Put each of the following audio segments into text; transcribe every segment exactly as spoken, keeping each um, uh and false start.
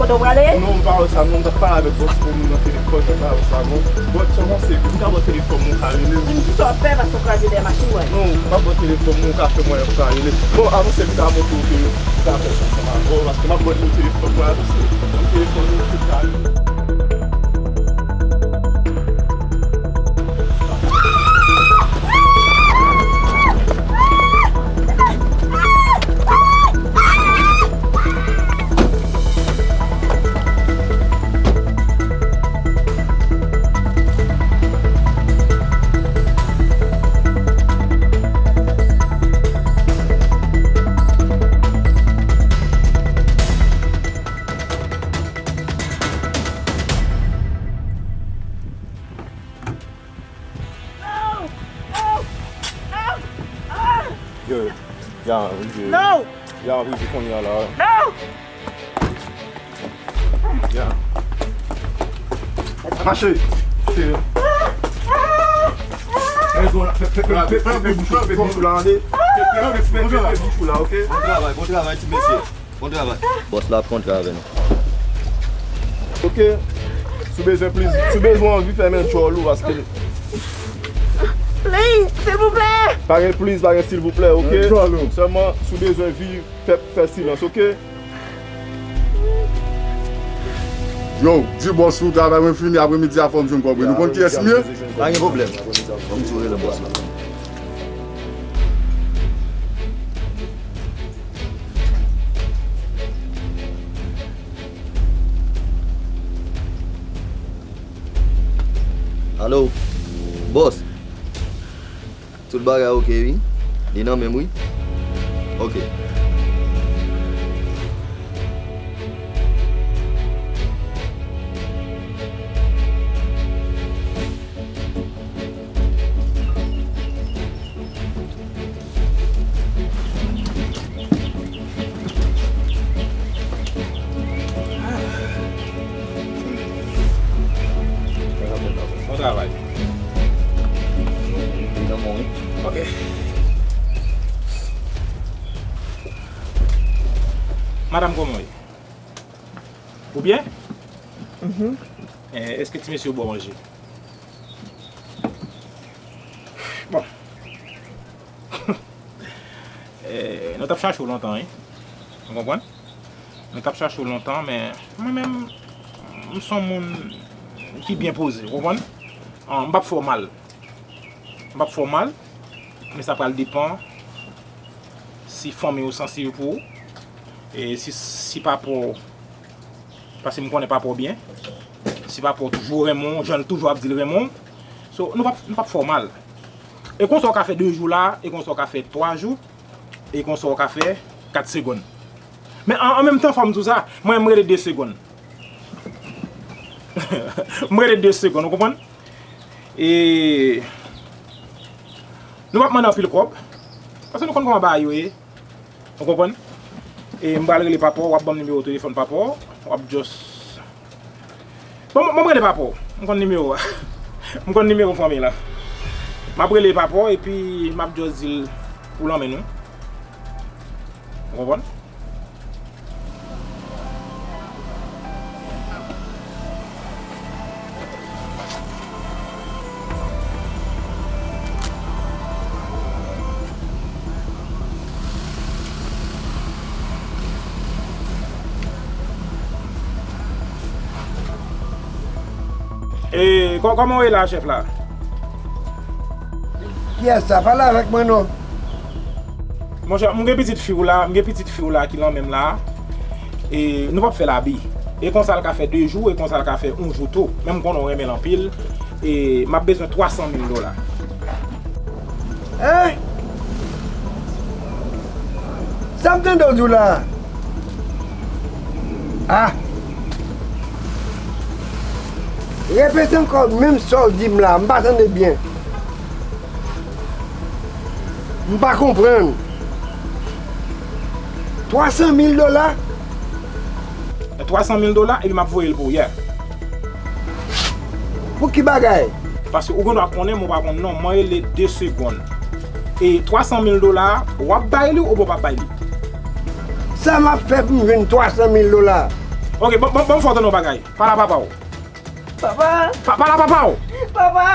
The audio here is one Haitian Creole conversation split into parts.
Ou prale? Non, m pa wè sa, non, m t ap pale avèk bòs pou moun nan telefòn, m pa wè sa, non. Bon, sèlman se, m ka ba w telefòn mwen, ou ka rele m. Di m kisa w ap fè, paske w kraze dèyè machin mwen. Non, m pa ba w telefòn mwen, ou ka fè mwen, ou ka rele. Bon, avanse, m ka montre w ke m ka fè sa ansanm avè w, paske m ap ba w telefòn mwen, avanse. Ban m telefòn mwen, ou ka rele. Yo, ya rive. No! Ya rive kounye a la. No! Ya. Mache. Fè, fè, fè, fè, fè bouch ou la, tande. Fè, fè, fè, fè bouch ou la, oke? Bon travay, bon travay, ti mesye. Bon travay. Bòs la ap kontre avè nou. Oke. Si w bezwen plis, si w bezwen anvi fèmen djòl ou, paske Please, silvouplè! Pa gen please, pa gen silvouplè, oke? Djòl ou. Sèlman, si w bezwen vi, fè, fè silans, oke? Yo, di bòs ou travay mwen fini, apremidi a fò m jwenn kòb wi. Nou konn kiyès m ye? Pa gen pwoblèm. Fò m tou rele bòs la. Alo, bòs. Tout bagay oke wi. Li nan men m wi. Oke. Bon travay. Li nan men w wi. Oke. Madanm, kòman w ye? Ou byen? Mhm. Eh, èske ti mesye yo ba w manje? Bon. Eh, nou t ap chache w lontan, wi. Ou konprann? Nou t ap chache w lontan, men mwen menm, m se yon moun ki byen poze, ou konprann? Ah, m p ap fè w mal. M p ap fè w mal, men sa pral depann si fanmi w sansiv pou ou, e si, si papa w, paske m konnen papa w byen, si papa w toujou renmen w, jan l toujou ap di l renmen w, so, nou p ap, nou p ap fè w mal. E konsa w ka fè de jou la, e konsa w ka fè twa jou, e konsa w ka fè kat segonn. Men an, an menm tan, fò m di w sa, mwen, m rele de segonn. M rele de segonn, ou konprann? E nou p ap mande anpil kòb, paske nou konn kòman bagay yo ye. Ou konprann? E m pral rele papa w, w ap ban m nimewo telefòn papa w, w ap just, bon, m, m rele papa w, m konn nimewo a. M konn nimewo fanmi la. M ap rele papa w, epi m ap just di l pou l anmenn ou. Ou konprann? E kò-, kòman w ye la, chèf la? Kiyès sa? Pale avèk mwen non. Monchè, m gen pitit fi w la, m gen pitit fi w la ki nan men m la. E nou p ap fè l abi. E konsa l ka fè de jou, e konsa l ka fè yon jou tou. Men m konnen w renmen l anpil. E m ap bezwen twa san mil dola. Hein? Sa m tande w di w la a? Ah! Repete ankò menm sa w di m la, m pa tande byen. M pa konprann. Twa san mil dola? Twa san mil dola, epi m ap voye l pou ou, yeah. Pou ki bagay? Paske ou gendwa konnen, men w pa konn non, mwen rele de segonn. E twa san mil dola, w ap bay li oubyen w p ap bay li? Sa m ap fè pou m jwenn twa san mil dola? Ok, bon, bon, bon, fò tande yon bagay. Pale a papa w. Papa! Pa, pale a papa w! Papa!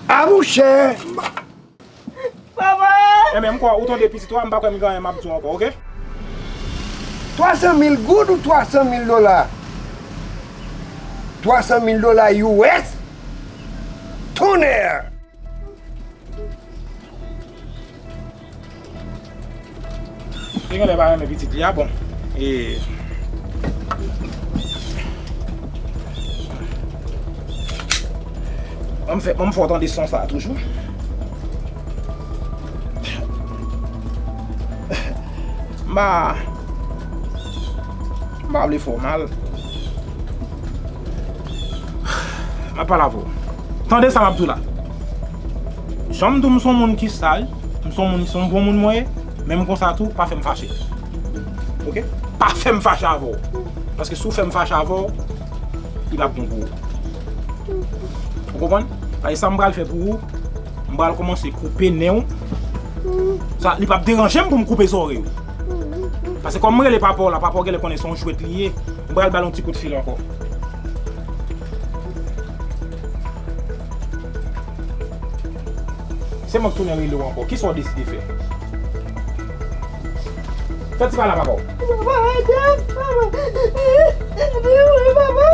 A mouche! Papa! Enben, m kwè ou tande pitit ou a, m pa kwè m gen anyen m ap di w ankò, ok? Twa san mil goud ou twa san mil dola? Twa san mil dola U S? Tonnerre! Li genlè pa renmen pitit li a, bon. E, ban m fè, ban m fè w tande son sa a toujou. M pa, m pa vle fè w mal. M ap pale avè w. Tande sa m ap di w la. Jan m di w m se yon moun ki saj, m se yon moun, se yon bon moun mwen ye, menm konsa tou, pa fè m fache. Ok? Pa fè m fache avè w. Paske si w fè m fache avè w, li p ap bon pou ou. Ou konprann? Paske sa m pral fè pou ou, m pral kòmanse koupe nen w. Sa, li p ap deranje m pou m koupe zòrèy ou. Paske kòm m rele papa w la, papa w genlè konnen se yon jwèt li ye. M pral ba l yon ti kout fil ankò. Se mwen k tounen rele w ankò. Kisa w deside fè? Fè ti pale a papa w. Papa, ede m, papa. Ede m, papa.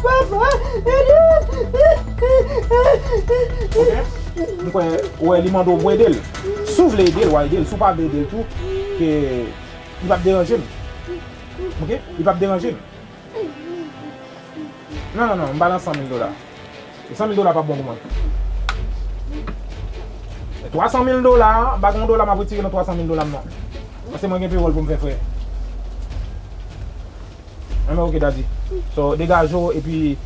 Papa, ede m. Ok? M kwè, ou wè, li mande w pou ede l. Si w vle ede l, w a ede l. Si w pa vle ede l tou, ke li p ap deranje m. Ok? Li p ap deranje m. Non, non, non, m ba l san mil dola. E san mil dola p ap bon pou mwen. Twa san mil dola, m pa gen yon dola m ap retire nan twa san mil dola m nan. Paske mwen gen pewòl pou m fè, frè. Enben, ok, daddy. So, degaje w, epi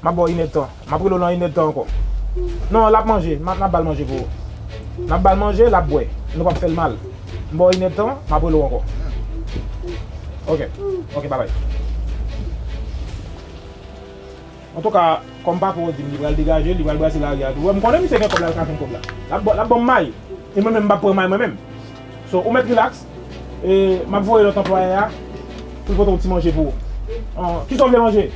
m ap ba w inèdtan. M ap rele w nan inèdtan ankò. Non, l ap manje. M ap, n ap ba l manje pou ou. N ap ba l manje, l ap bwè. Nou p ap fè l mal. M ba w inèdtan, m ap rele w ankò. Ok. Ok, babay. Antouka, kòm papa w di m li pral degaje, li pral brase lari a tou. Wè, m konnen misye gen kòb la, l ka jwenn kòb la. L ap ba, l ap ban m may. E mwen menm, m p ap pran may mwen menm. So, ou mèt rilaks. E m ap voye lòt anplwaye a pou l pote yon ti manje pou ou. An, kisa w vle manje?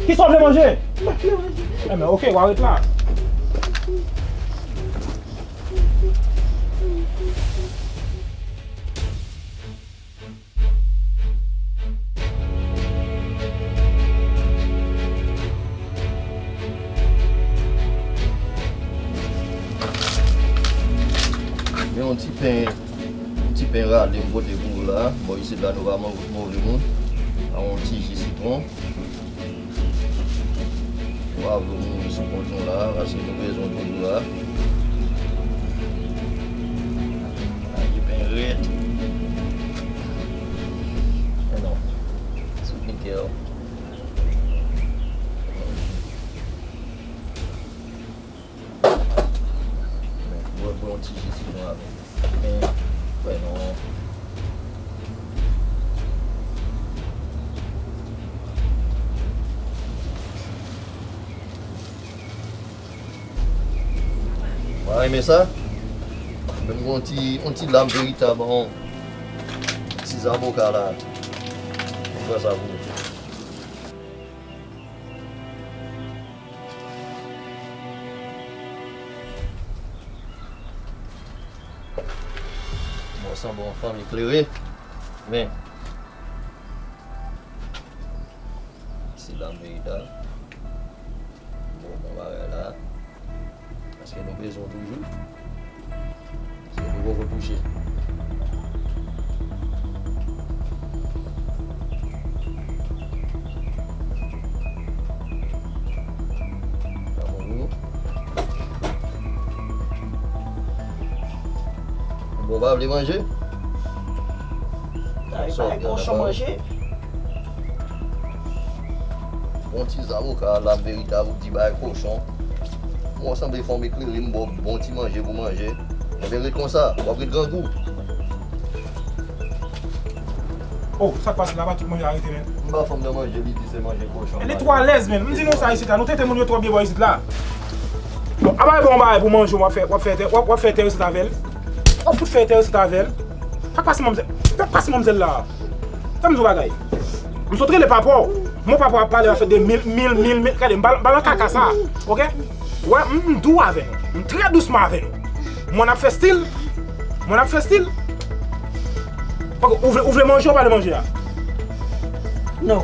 Kisa w vle manje? M pa vle manje. Enben, ok, w a ret la. Men yon ti pen, yon ti pen rale m pote pou ou la. Bò isit la nou pa move, move moun. Ak yon ti ji sitwon. Wa vle mouri sou kont nou la, paske nou bezwen toujou la. Lage pen rèd. Men non. Sou kite yo. Mwen pran yon ti ji sitwon avè m. Men, wè non. Mwen renmen sa. Menm yon ti, yon ti lam veritab an. Ti zaboka la. Mwen pran sa pou ou. Bon, sanble yon fanmi klere, men se la m veritab. Bon, bon bagay la. Paske nou bezwen w toujou. Se nou poko touche. Sa bon pou nou? Bon, w pa vle manje? Ay, bay kochon manje. Bon ti zaboka, la verite, ou di bay kochon. Bon, sanble fò m eklere m, bon, bon ti manje pou manje. Enben, ret konsa, w ap ret grangou. Oh, sa k pase la, pa tout manje arete, men. M ba fanm nan manje, li di se manje kochon. Li twò alèz, men. M di nou sa isit la, nou trete moun yo twò byen bò isit la. Bon, a bay bon bagay pou manje, w ap fè, w ap fè, w ap, w ap fè enterese avè l. W ap fout fè enterese avè l. Sa k pase manmzèl, sa k pase manmzèl la? M di w bagay. M sot rele papa w. Mon papa ap pale afè de mil, mil, mil, mil. Gade, m pa, m pa nan kaka sa. Oke? Wè, m, m dou avè nou. M trè dousman avè nou. Mwen ap fè stil. Mwen ap fè stil. Oke, ou vle, ou vle manje, ou pa vle manje a? Non.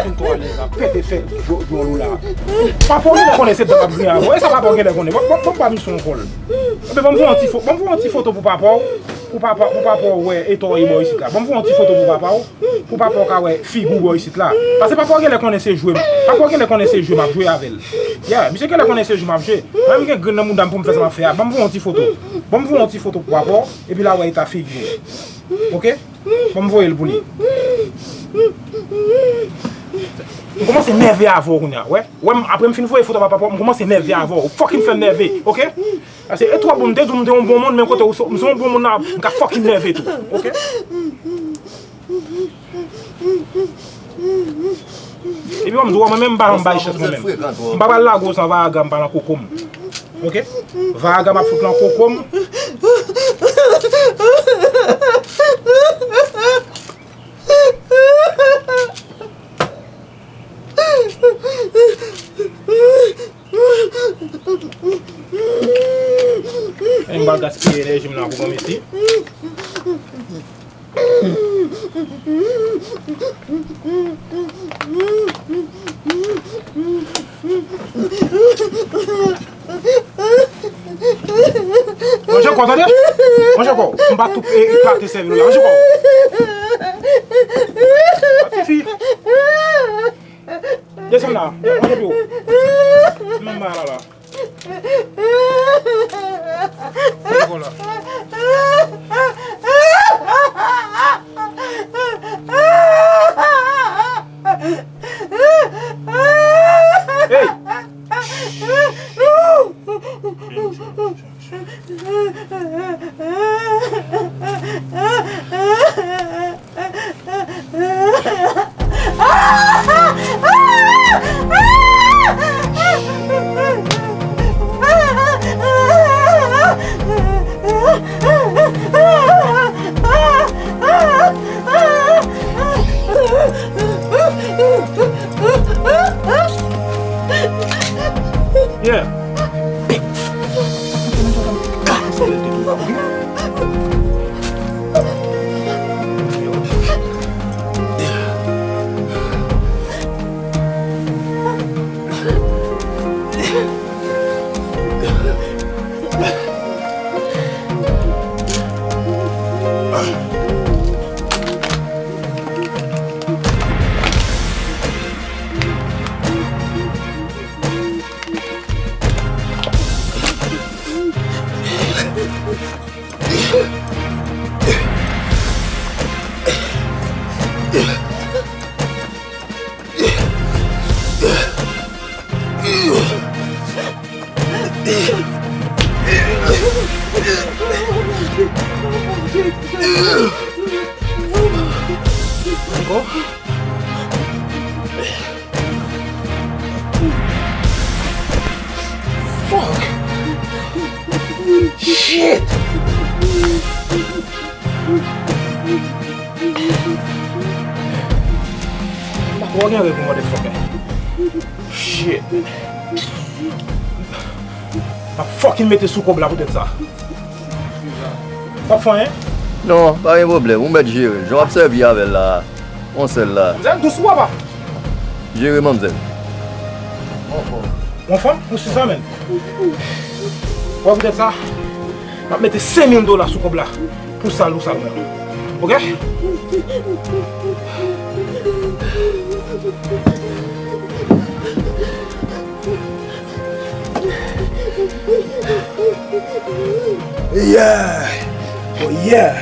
Fin twò alèz la, pete fè djòl ou la. Papa w genlè konnen se dan m ap griyen avè w. E sa papa w genlè konnen. Bon, bon, bon, pa misyon kòl. Ebyen, ban m fè yon ti fo-, ban m fè yon ti foto pou papa w. Pou papa, pou papa w wè eta w ye bò isit la. Ban m fè yon ti foto pou papa w. Pou papa w ka wè figi w bò isit la. Paske papa w genlè konnen se jwe m. Papa w genlè konnen se jwe m ap jwe avè l. Yeah, misye genlè konnen se jwe m ap jwe. Mwen menm gen grenn nan mouda m pou m fè sa m ap fè a. Ban m voye yon ti foto. Ban m voye yon ti foto pou papa w. Epi l a wè eta figi w. Oke? Ban m voye l pou li. M kòmanse nève avè w kounye a. Wè? Wè, m, apre m fin voye foto papa w, m kòmanse nève avè w. Ou fucking fè m nève. Oke? Paske e twò bon, m te di w m te yon bon moun, men kote ou so-, m se yon bon moun la, m ka fucking nève tou. Oke? Epi w ap di w mwen menm m pa nan bay chans mwen menm. M pa pral lage w san Viagra m pa nan koko m. Oke? Viagra m ap fout nan koko m. E m pral gaspiye enèji m nan pou granmesi. Manje kò, tande? Manje kò. M pa tou e, eklate sèvèl ou la. Manje kò. Tifi. Desann la. Manje pye w. Manman la la. Manje kò la. Hey! Yeah. Ankò? Fuck! Shit! M pa kwè gen rèv, motherfucker. Shit. M ap fucking mete sou kòb la poutèt sa. W ap fè anyen? Non, pa gen pwoblèm. Ou mèt jere l. Jan w ap sèvi avè l la, yon sèl la. Manzèl dous ou papa? Jere manzèl. Ou anfòm? Ou sou sa menm? Wè poutèt sa, m ap mete senk mil dola sou kòb la pou sal ou sal mwen. Oke? Yeah! Oh yeah!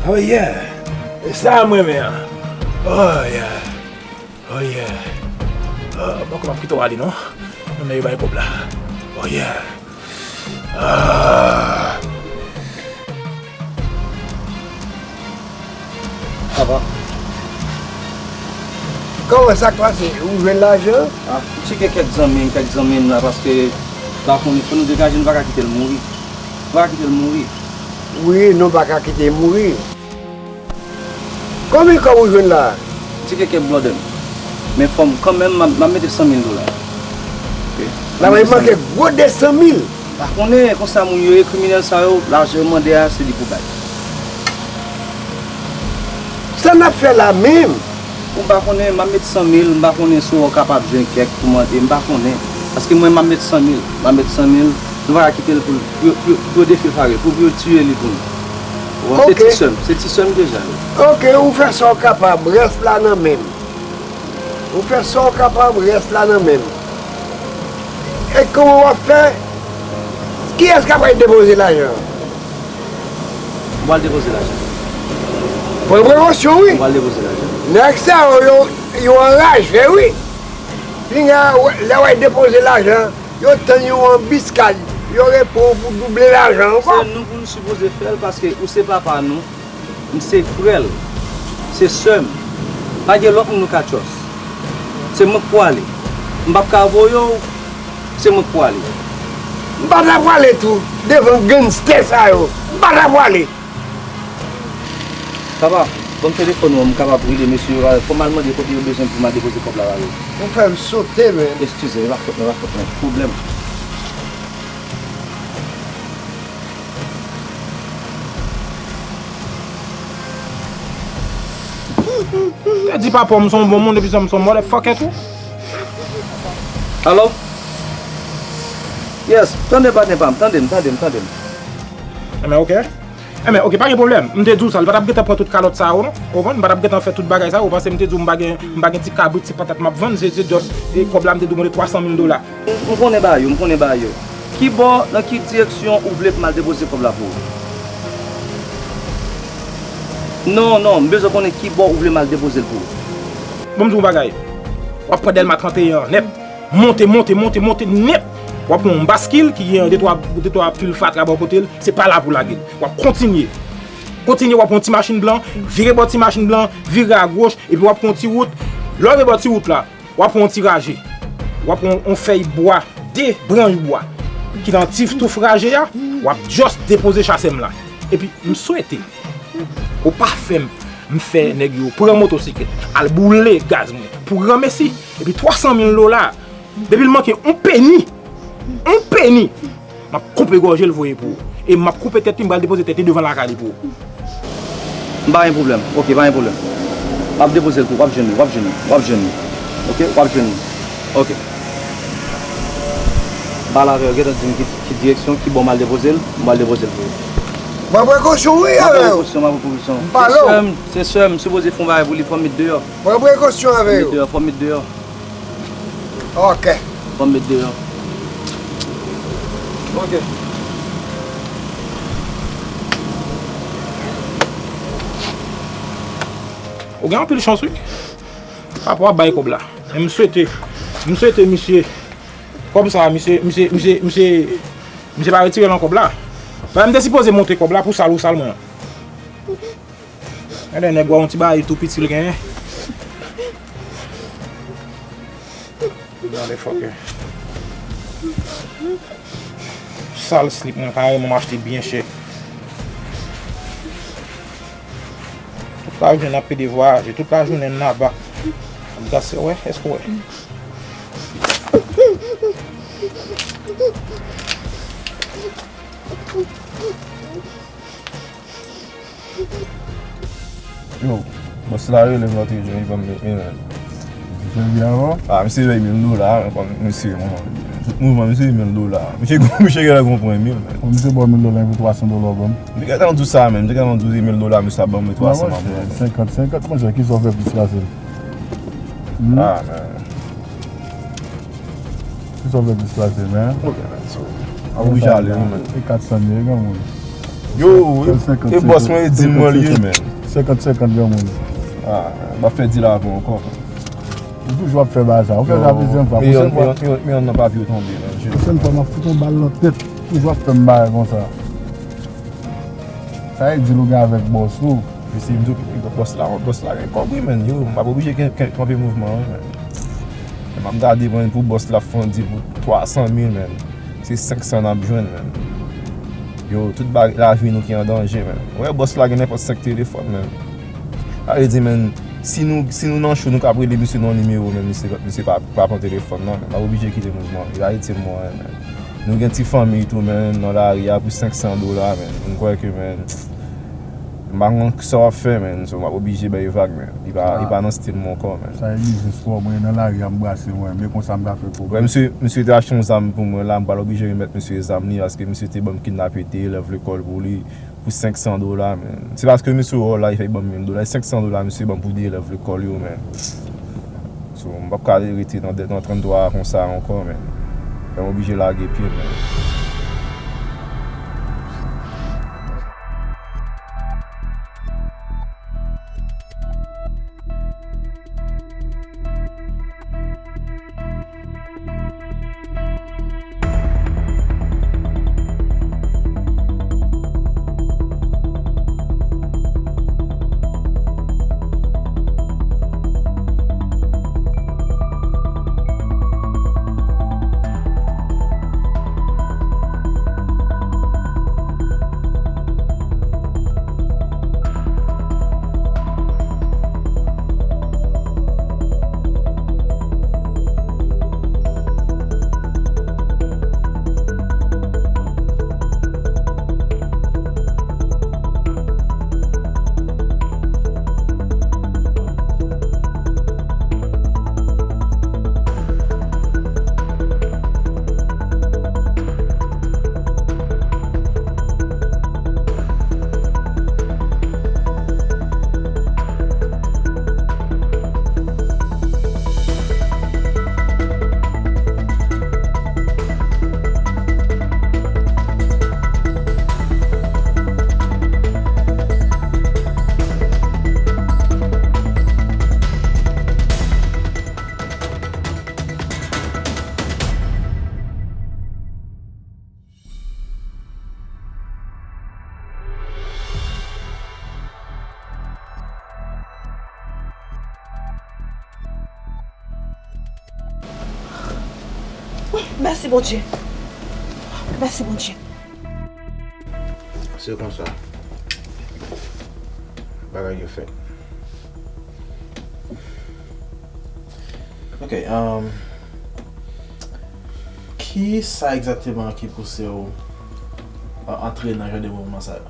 Oh yeah! E sa m renmen an. Oh yeah! Oh yeah! Ah, m poko ap kite w ale non. Mwen menm yo bay kòb la. Oh yeah! Ah! Papa. Kòman sa k pase? Ou jwenn lajan? Ah, m tcheke kèk zanmi m, kèk zanmi m la, paske, pa konnen, fò nou degaje, nou pa ka kite l mouri. Nou pa ka kite l mouri. Wi, nou pa ka kite l mouri. Konbyen kòb ou jwenn la? Ti kèkè blòdè m. Men fò m, kanmenm, m ap, m ap mete san mil dola. Ok? La va manke gwo de san mil. Pa konnen, konsa moun yo ye, kriminèl sa yo, lajan yo mande a, se li pou bay. Sa n ap fè la menm? Ou pa konnen, m ap met san mil, m pa konnen si w kapab jwenn kèk pou mande, m pa konnen. Paske mwen, m ap met san mil, m ap met san mil, nou pa ka kite l pou, pou, pou, pou yo defilfare, pou, pou yo tiye li pou nou. Ou wè, se ti sèm, se ti sèm deja yo. Ok, ou fè sa w kapab, rès la nan men m. Ou fè sa w kapab, rès la nan men m. E kòman w ap fè? Kiyès k ap al depoze lajan an? Mwen al depoze lajan. Pran prekosyon, wi. Mwen al depoze lajan. Nèg sa yo, yo, yo anraje, wi. Pinga, lè w al depoze lajan, yo tann yon anbiskad. Yo reponn w pou double lajan ankò. Se nou pou n sipoze fè l, paske ou se papa nou. M se frè l, se sè m. Pa gen lòt moun nou ka trust. Se mwen k pwale. M p ap ka voye w, se mwen k pwale. M pa ta pwale tou devan gangstè sa yo. M pa ta pwale. Papa, ban m telefòn ou an, m kapab rele mesye yo, fò m al mande kote yo bezwen pou m al depoze kòb la ba yo. Ou fè m sote, men. Eskize, e pa fòt mwen, e pa fòt mwen. Pwoblèm. Te di papa w m se yon bon moun epi se yon motherfucker tou. Alo? Yes, tande patnè pa m, tande m, tande m, tande m. Enben, ok. Enben, ok, pa gen pwoblèm. M te di w sa, li pa t ap gentan pran tout kalòt sa yo, non. Ou konprann? M pa t ap gentan fè tout bagay sa yo, ou panse m te di w m pa gen, m pa gen ti kabrit, ti patat m ap vann, se, se just, e, kòb la, m te di w mande twa san mil dola. M, m konnen bagay yo, m konnen bagay yo. Kibò, nan ki direksyon ou vle pou m al depoze kòb la pou ou? Non, non, m bezwen konnen kibò ou vle m al depoze l pou ou. Ban m di w yon bagay. W ap pran Dèlma trannteyen an nèt. Monte, monte, monte, monte nèt. W ap pran yon baskil ki gen de twa, de twa pil fatra bò kote l. Se pa la pou lage l. W ap kontinye. Kontinye, w ap pran yon ti machin blan, vire bò ti machin blan, vire agoch, epi w ap pran yon ti wout. Lè w rive bò ti wout la, w ap pran yon ti raje. W ap pran yon fèy bwa, de branch bwa ki nan ti touf raje a, w ap just depoze chasè m la. Epi, m swete ou pa fè m, m fè nèg yo pran motosiklèt, al boule gaz mwen pou granmesi. Epi twa san mil dola, depi l manke yon peni, yon peni, m ap koupe gòje l voye pou ou. E m ap koupe tèt li, m pral depoze tèt li devan lakay li pou ou. M pa gen pwoblèm. Ok, pa gen pwoblèm. M ap depoze l pou ou. W ap jwenn li, w ap jwenn li, w ap jwenn li. Ok, w ap jwenn li. Ok. M pale avè yo, gentan di m ki, ki direksyon, ki bò m al depoze l, m pral depoze l pou ou. Pran prekosyon, wi, avè yo. M ap pran prekosyon, m ap pran prekosyon. M pale w. Se sè m, se sè m, m sipoze fè yon bagay pou li, fò m met deyò. Pran prekosyon avè yo. Fò m met deyò, fò m met deyò. Ok. Fò m met deyò. Ok. Ou gen anpil chans, wi. Papa w ap bay kòb la. Men m swete, m swete misye, kòb sa, misye, misye, misye, misye, misye pa retire l nan kòb la. Paske m te sipoze monte kòb la pou sal ou sal mwen an. Gade nèg wè yon ti bagay tou piti l genyen. Motherfucker. Sal slip mwen kareman m achte byen chè. Tout lajounen n ap pede vwayaje, tout lajounen n naba. Ap gase, wè, èske w wè? Yo, bòs la rele m lòt jou, li ban m mil, men. Misye vin avan? Ah, misye bay mil dola, men, kòm misye, mwen, tout mouvman misye mil dola. Misye, misye genlè gon pwen mil, men. Kòm misye ba w mil dola, pou twa san dola w ban m. M te gentan di w sa, men, m te gentan di w se mil dola, misye ap ban mwen twa san, mwen. Senkant senkant, monchè, kisa w fè plis pase l? Hmm? Ah, men. Kisa w fè plis pase, men? Ok, men, so, ap oblije ale, wi, men. E kat san mil, granmoun. Yo, e bòs mwen, e di m mwen l ye, men. Senkant senkant, granmoun. Ah, men, m ap fè dil avè w ankò, men. Ou toujou ap fè bagay sa. Ou fè sa plizyè fwa. Pwochèn fwa, men yon nan papye w tonbe, men. Pwochèn fwa, m ap fout yon bal nan tèt. Toujou ap fè m bagay konsa. Sa e dil ou gen avèk bòs ou. Mesye, m di w, bòs la, bòs la gen kòb, wi, men. Yo, m ap oblije ken-, ken-, kanpe mouvman an, men. M ap gade, men, pou bòs la fè yon dil pou twa san mil, men. Se senk san n ap jwenn, men. Yo, tout bagay, lavi nou ki an danje, men. Ou wè, bòs la gen nenpòt senk telefòn, men. Sa vle di, menn, si nou, si nou nan cho, nou ka ap rele misye nan yon nimewo, menn, misye, misye pa, pa pran telefòn, non, menn. M ap oblije kite mouvman. Li ka rete mwen, menn. Nou gen ti fanmi tou, menn, nan lari a pou senk san dola, menn. M kwè ke, menn, m pa konn sa w ap fè, menn. So, m ap oblije bay vag, menn. Li pa, li pa nan stil mwen ankò, menn. Sa e biznis pa w, mwen nan lari a, m brase mwen, men konsa m ka fè pwoblèm. Wè, misye, misye te achte yon zam pou mwen la, m pral oblije remèt misye zam li, paske misye te ban m kidnape de elèv lekòl pou li. Pou senk san dola, menn. Se paske misye wè w la, li fè ban m mil dola. Senk san dola, misye ban m pou de elèv lekòl yo, menn. So, m p ap ka rete nan dèt nan tranntwa a konsa ankò, menn. Fè m oblije lage pye, menn. Mèsi, Bondye. Mèsi, Bondye. Se konsa bagay yo fèt. Ok, um, ki sa egzakteman ki pouse w, uh, antre nan jan de mouvman sa yo?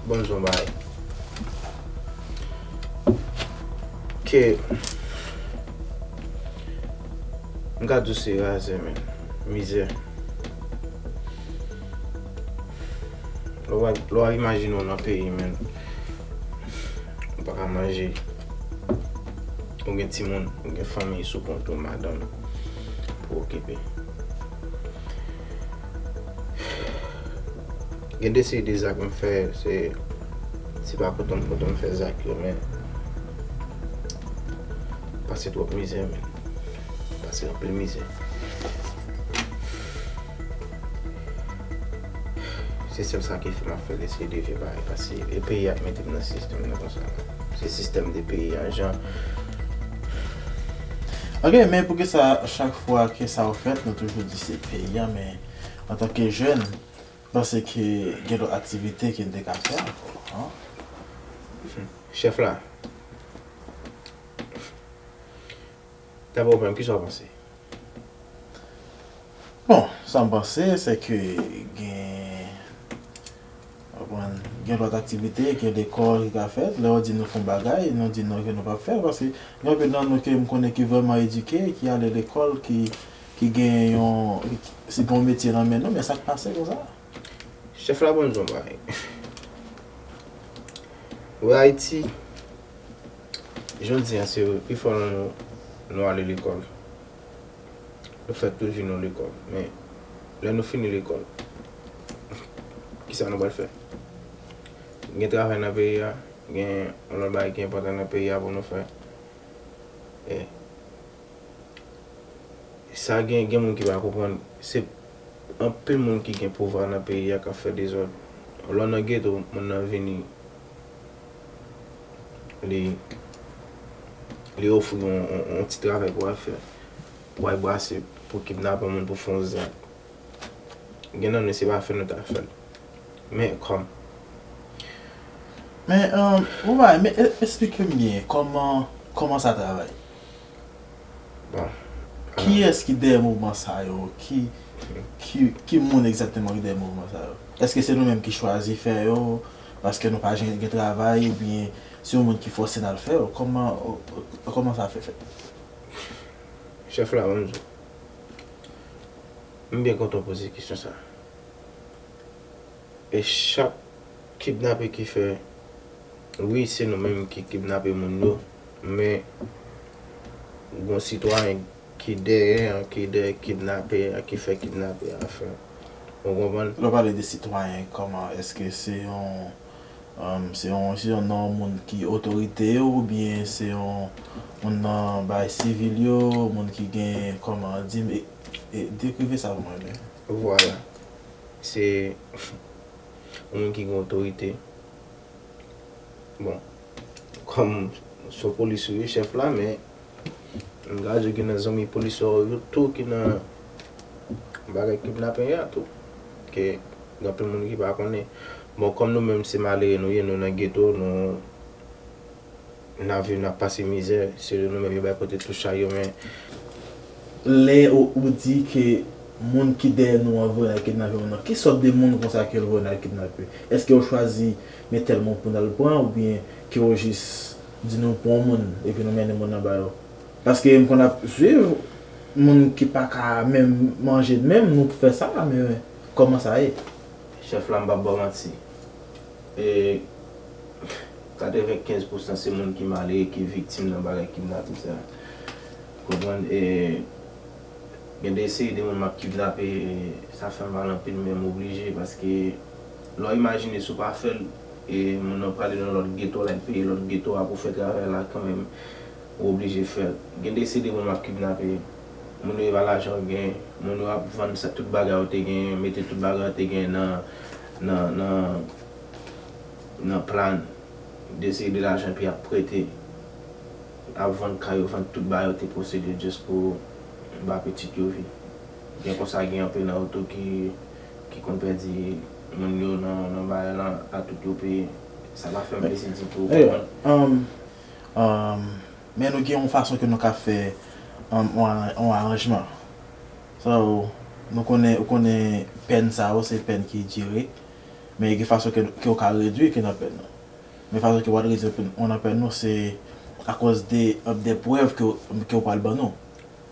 Bon, zon bagay. Ke m ka di w se razè, menn. Mizè. Lè w ap, lè w ap imajine w nan peyi, menn, ou pa ka manje. Ou gen timoun, ou gen fanmi sou kont ou, madanm pou okipe. Gen de seri de zak m fè, se, se pa kontan m kontan m fè zak yo, men pase twòp mizè, men pase anpil mizè. Se sèl sa ki fè m ap fè l, eseye devye bagay, paske e peyi a k mete m nan sistèm nan konsa. Se sistèm de peyi a, jan. Ok, men poukisa chak fwa ke sa yo fèt, nou toujou di se peyi a, men antanke jèn, m panse ke gen lòt aktivite ke n te ka fè ankò, an? Chèf la, daprè ou menm, kisa w panse? Bon, sa m panse, se ke gen, w konprann, gen lòt aktivite, gen lekòl ki ka fèt. Lè yo di nou fè yon bagay, nou di non, ke nou p ap fè l, paske gen anpil nan nou ke m konnen ki vrèman edike, ki ale lekòl, ki, ki gen yon, se gen yon metye nan men nou, men sa k pase konsa? Chèf la, bon, di yon bagay. Wè Ayiti, jodi a, se pi fò nan nou, nou ale lekòl. Nou fè tout vi nou lekòl. Men, lè nou fini lekòl, kisa nou pral fè? Gen travay nan peyi a, gen yon lòt bagay ki enpòtan nan peyi a pou nou fè. E sa gen, gen moun ki pa konprann. Se anpil moun ki gen pouvwa nan peyi a k ap fè dezòd. Lè w nan geto, moun nan vini, li, li ofri w yon, yon, yon ti travay pou w al fè, pou w al brase, pou kidnape yon moun, pou fè yon zak. Gen nan nou, se pa fè nou ta fè l. Men kòm Men, um, ou bay, men e- esplike m byen kòman, kòman sa travay. Bon. Kiyès ki dèyè mouvman sa yo? Ki, ki, ki moun egzakteman ki dèyè mouvman sa yo? Èske se nou menm ki chwazi fè yo paske nou pa gen, gen travay, oubyen se yon moun ki fòse n al fè yo? Kòman, kòman sa fè fèt? Chèf la, ban m di w. M byen kontan w poze kesyon sa. E chak kidnape ki fè, wi, se nou menm ki kidnape moun yo, men gon sitwayen ki dèyè an, ki dèyè kidnape an, ki fè kidnape an fè. Ou konprann? Lè w pale de sitwayen, kòman? Èske se yon, um, se yon, se yon nan moun ki otorite yo, oubyen se yon, yon nan bay sivil yo, moun ki gen, kòman, di, e, e, dekrive sa pou mwen byen. Vwala. Se yon moun ki gen otorite. Bon, kòm se polis ou ye, chèf la, men m ka di w gen nan zanmi polis yo tou ki nan bagay kidnapen an tou. Ke gen anpil moun ki pa konnen. Bon, kòm nou menm se malere nou ye, nou nan geto, nou n ap viv, n ap pase mizè, se nou menm yo bay pote tou chay yo, men Lè ou, ou di ke moun ki dèyè nou an voye n al kidnape moun nan, ki sòt de moun konsa ke l voye n al kidnape? Èske yo chwazi men tèl moun pou n al pran, oubyen ke yo jis di nou pran yon moun epi nou mennen moun nan ba yo? Paske m konn ap swiv moun ki pa ka menm manje menm, nou fè sa, men kòman sa ye? Chèf la, m p ap ba w manti. E katrevenkenz pousan se moun ki malere ki viktim nan bagay kidnapin sa. Konprann? E gen de seri de moun m ap kidnape, e sa fè m mal anpil, men m oblije, paske lè w imajine si w pa fè l, e moun nan prale nan lòt geto, l al peye lòt geto a pou fè travay la kanmenm, ou oblije fè l. Gen de seri de moun m ap kidnape, moun yo e pa lajan yo gen, moun yo ap vann sa, tout bagay yo te gen, mete tout bagay yo te gen nan, nan, nan, nan plan, de seri de lajan epi ap prete, ap vann kay yo, vann tout bagay yo te posede just pou ba pitit yo vi. Gen konsa gen anpil nan yo tou ki, ki konn pèdi moun yo nan, nan bagay lan, a tout yo peye. Sa pa fè m plezi ditou, ou konprann? Um, um, men nou gen yon fason ke nou ka fè um, yon, yon aranjman. So, nou konnen, ou konnen pèn sa yo, se pèn ki dire, men gen fason ke, ke w ka redui ke nan pèn nan. Men fason ke w al redui ke w nan pèn nou, se akoz de, de prèv ke, ke w pral ban nou.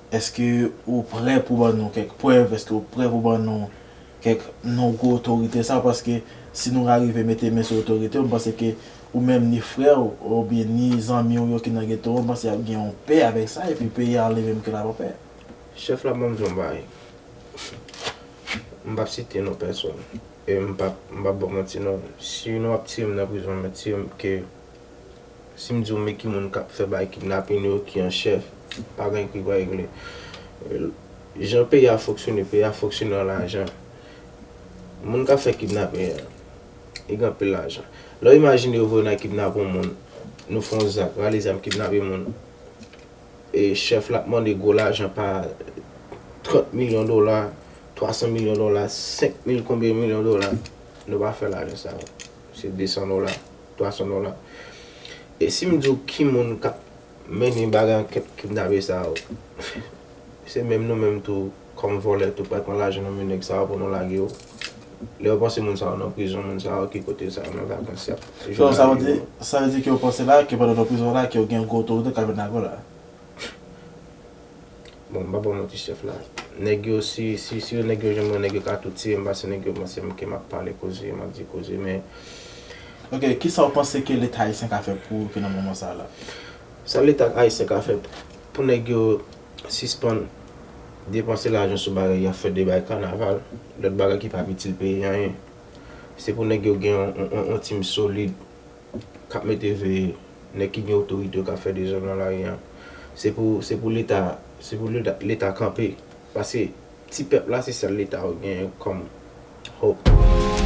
Èske ou prè pou ban nou kèk prèv? Èske ou prè pou ban nou kèk non gwo otorite sa? Paske si nou ka rive mete men sou otorite yo, m panse ke ou menm ni frè w oubyen ni zanmi w yo ki nan geto, m panse y ap gen yon pè avèk sa, epi peyi a li menm ke l ap an pè. Chèf la ban m di yon bagay. M p ap site non pèsòn. E m p ap, m p ap ba w manti non. Si nou ap tire m nan prizon, men tire m ke si m di w men ki moun k ap fè bagay kidnapin yo ki an chèf, pa gen ki va regle. Jan peyi a fonksyone, peyi a fonksyone an lajan. Moun k ap fè kidnapin an, li gen anpil lajan. Lè w imajine yo voye n al kidnape yon moun, nou fè yon zak, rale zam kidnape moun. E chèf la ap mande gwo lajan pa trant milyon dola, twa san milyon dola, senk mil konbyen milyon dola. Nou pa fè lajan sa yo. Se de san dola, twa san dola. E si m di w ki moun k ap mennen bagay ankèt kidnape sa yo, se menm nou menm tou kòm vòlè tou pral pran lajan nan men nèg sa yo pou nou lage yo. Lè yo panse moun sa yo nan prizon, moun sa yo ki kote sa yo nan vakans y ap jwe nan lari yo. Sa vle di ke yo panse la ke pandan nan prizon la ke yo gen gwo otorite k ap vin lage w la. Bon, m pa ba w manti chèf la. Nèg yo, si, si, si yo nèg yo jwenn mwen, nèg yo ka tou tiye m, paske nèg yo panse m ke m ap pale koze, m ap di koze, men. Ok, kisa w panse ke Leta ayisyen ka fè pou ke nan moman sa la? Sa Leta ayisyen ka fè pou nèg yo sispann depanse lajan sou bagay y ap fè de bagay kanaval, lòt bagay ki p ap itil peyi anyen. Se pou nèg yo gen yon, yon, yon, yon team solid k ap mete veye, nèg ki gen otorite yo k ap fè dezòd nan lari a. Se pou, se pou Leta, se pou Leta, Leta kanpe. Paske ti pèp la, se sèl Leta yo genyen kòm hope.